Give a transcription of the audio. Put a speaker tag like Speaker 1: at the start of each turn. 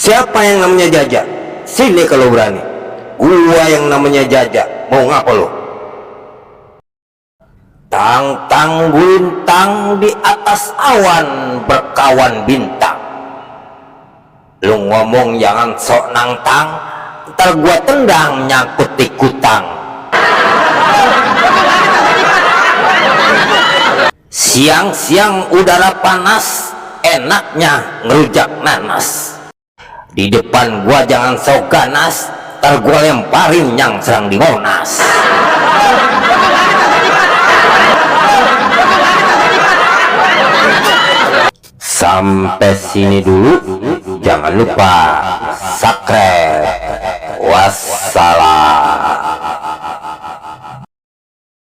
Speaker 1: Siapa yang namanya Jaja? Sini kalau berani. Gua yang namanya Jaja. Mau ngapa lo? Tang-tang gulintang di atas awan berkawan bintang. Lu ngomong jangan sok nangtang, ntar gua tendang nyangkut di kutang. Siang-siang udara panas, enaknya ngerujak nanas. Di depan gua jangan sok ganas, ntar gua lemparin yang serang di Monas. Sampai sini dulu, jangan lupa subscribe. Wassalam.